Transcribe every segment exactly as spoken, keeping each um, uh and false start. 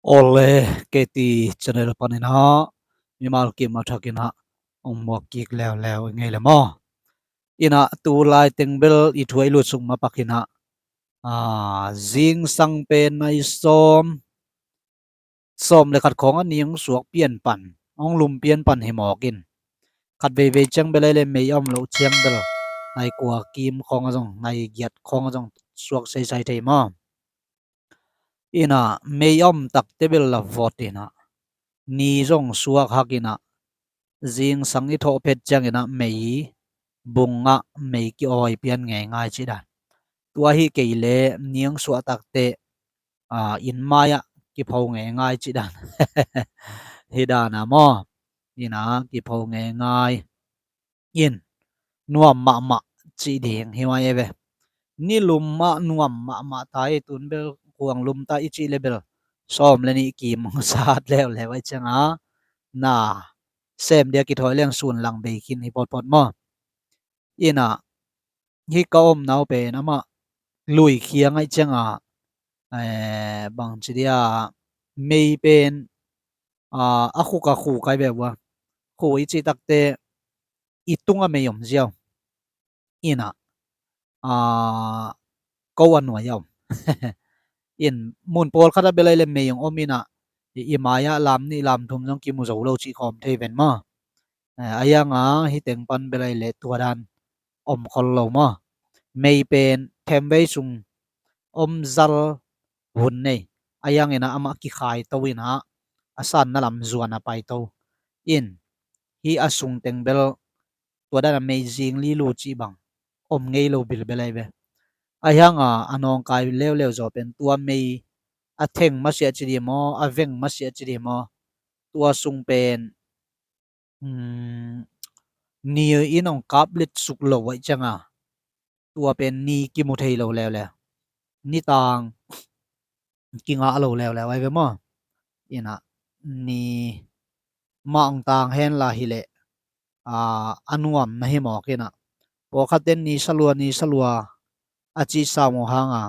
Awle, K T channel panin ah mimal kim a thakin ah hong muak kik leuleu i ngei le maw? Inah tu lai teng bel i thu a i lut suk ma pakin ah, ah, zingsang pen nai sawm, sawm le khat khawng a ni hong suak pian pan, hong lum pian pan hi mawk in. Khat veivei ciang bel ai le mei a om loh ciang bel nai kua kim khawng a zong, nai giat khawng a zong suak seisai thei maw? Inah mei a om takte bel la vot inah ni zong suak hak inah zingsang i thawh phet ciang inah mei bung ah mei ki-awi pian ngeingai cih dan. Tua hi kei le ni hong suah takte, ah, inn mai ah kipho ngeingai cih dan. Hi dan a maw? Inah kipho ngeingai in nuam mahmah cih ding hi mai e ve. Ni lum ah nuam mahmah ta hi, tun bel kuang lum ta i cih le bel sawm le nih kim hong sat leuleu ai ciang a na sem dia kithawi leng sun lang bei khin hi potpot maw? Inah hi ka omna uh pen amah lui khiang ai ciang a, eh, bang ci dia mei pen, ah, a khuk a khu kai ve ua. Khu i cih takte i tung a mei om ziau. Inah, ah, ko a nuai a om. In mun pawlkhat a bel ai le mei hong om inah i, i mai ah lam nih lam thum zong kimu zo lo cih khawm thei ven maw? Eh, a hiang a hi teng pan bel ai le tua dan om khol lo maw? Mei pen themvei sung om zal hun nei. A hiang inah amah kikhai to inah a sanna lam zuan a pai to. In hi a sung teng bel tua dan a mei zing li lu cih bang om ngei lo bilbel ai ve. A hiang a a nawngkai leuleu zaw pen tua mei a theng masiah ci di maw, a veng masiah ci di maw, tua sung pen, um, ni in hong kap let suk lo ai ciang a tua pen ni kimu thei lo leuleu. Nitang kingah lo leuleu ai ve maw? Inah ni mah hong tang hen la hi leh, ah, a nuam na hi mawk inah. Pawlkhat ten ni salua, ni salua a cih sam uh hang a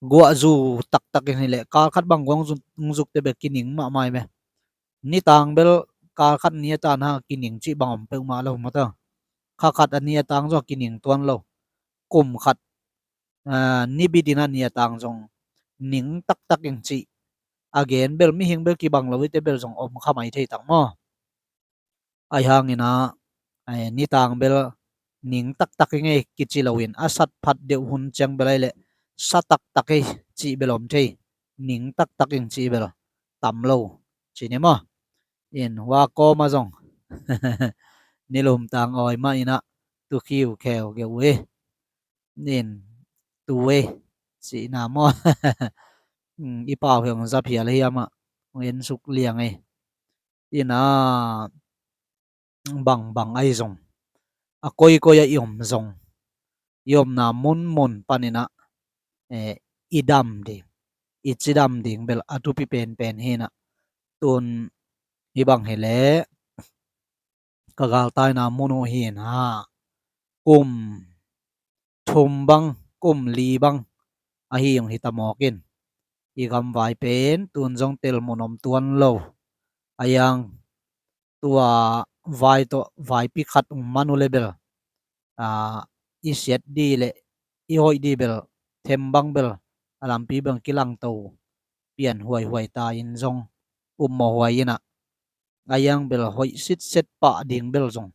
guahzu taktak in hi leh, kal khat bang guang zuk, zuk te bek kining mahmah ai ve. Nitang bel kal khat ni a tan hang kining cih bang om peuhmah lo maw ta. Kha khat a ni a tang zong kining tuan lo. Kum khat, ah, ni bit in a ni a tang zong ning taktak in cih a gen bel mihing bel kibang lo i te bel zong om kha mai thei tak maw? Ai hang inah, ai, nitang bel ning taktak i ngei kici lo in a sat phat deuh hun ciang bel ai leh sa taktak i cih bel om thei. Ning taktak in cih bel tam lo ci ni maw? In hua kawm a zong ni lum tang awi mah inah tu khiu kheu geu i. In tu e cihna maw? Mm, i pau hi hong zap hial hiam ah hong en suk liang e. Inah bangbang ai zong, a koikoi ah i om zong, i omna munmun pan inah, eh, i dam ding, i cidam ding bel a thupi penpen hi inah. Tun hi bang hi leh ka galtaina mun uh hi inah kum thum bang, kum li bang ahi hong hi ta mawk in, i gamvai pen tun zong tel mun om tuan lo. A hiang tua vai tawh vaipi khat hong man uh le bel, ah, i siat di le i hoih di bel them bang bel a lampi bang kilangto pian huaihuai ta in zong um mawh huai inah. A hiang bel hoih sitset pah ding bel zong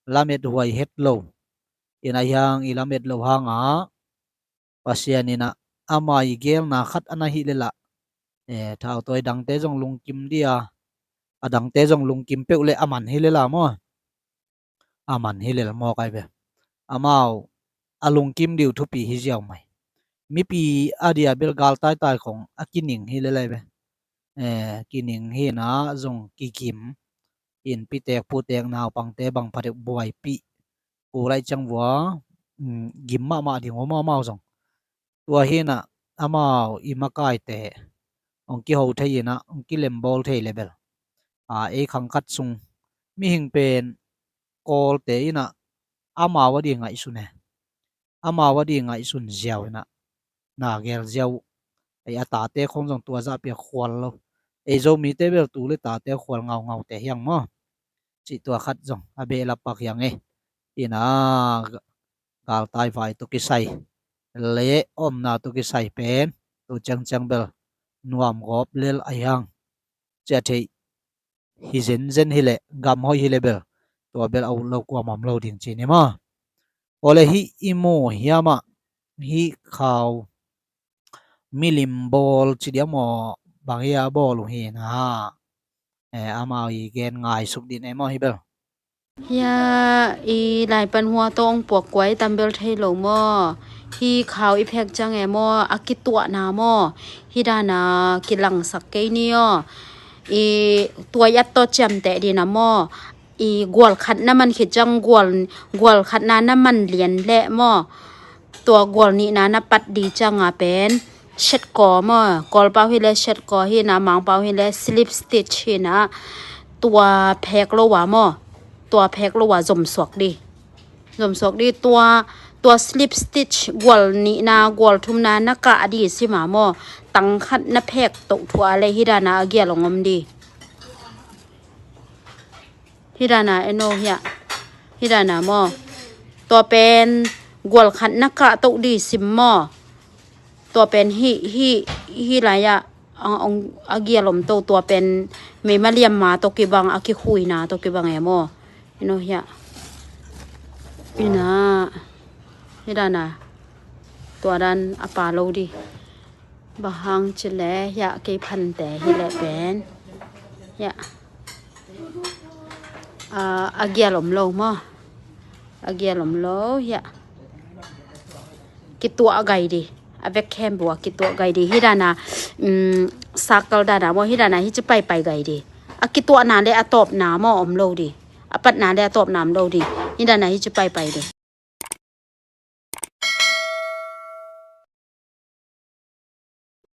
lamet huai het lo. In a hiang i lamet lo hang a Pasian inah ama i gelna khat a na hi le lah, eh, thautawi dangte zong lungkim dia, a dangte zong lungkim peuh le a man hi le lah maw? A man hi le lah maw kai ve. Amau a lungkim dih uh thupi hi ziau mai. Mipi a dia bel galtaitai khong a kining hi le lai ve. Eh, kining hi inah zong kigim in pitek putek naupangte bang pha deuh buaipih kul ai ciang vua, mm, gim mahmah ding uh maw amau zong. Tua hi inah amau i makaite hong kiho thei inah hong kilembawl thei le bel, a, ei khang khat sung mihing pen Kawlte inah amau a di ngaihsun e. Amau a di ngaihsun ziau inah na gel ziau, Ei a tate khong zong tua zah piak khual lo. Ei Zomite bel tu le tate khual ngaungaute hiang maw. Cih tua khat zong a behlap pak hiang e. Ina galtai vai tawh kisai le omna tawh kisai pen tu ciangciang bel nuam gawp lel a hiang. Cia theih hi zenzen hileh gam hoih hileh bel tua bel a ut lo kuamah om lo ding ci ni maw. Awle hih i mu hiamah hih khau milim bawl ci diam aw bang hi a bawl uh hi na. Amau i gen ngaisuk din ei maw hi bel. Hia i laipan hua tawh ong puak kuai tambel thei lo maw? Hi khau i phek ciang e maw a kituahna maw? Hi dana kilangsak kei ni aw. I tuai at tawh ciamteh dina maw? I gual khat na man khit ciang gual, gual khat na na man lian leh maw? Tua gual nihna na pat di cianga pen shetkaw maw? Kawlpau hileh shetkaw hina, Mangpau hileh slip stitch hina. Tua phek lo a maw? Tua phek lo a zomsuak di. Zomsuak di tua, tua slip stitch gual nihna gual thumna na kah di sima maw? Tang khat na phek toh thua le hi dana a gial ong om di. Hi dana eno hiah. Hi dana maw? Tua pen gual khat na kah toh di sim maw? Tua pen hi, hi, hi lai ah a, a gial om to tua pen meima liam ma tawh kibang a kikhuina tawh kibang e maw? Eno hiah. Ina hi dana tua dan a pa lo di. Bang hang ci le hiah kei phante hi le pen hiah a gial om lo maw? A gial om lo hiah. Kituah gai di. A vek khempeuh a kituah gai di. Hi dana sakal dana maw? Hi dana hi ci paipai gai di. A kituahna le a tawpna maw om lo di. A patna le a tawpna om lo di. Hi dana hi ci paipai di.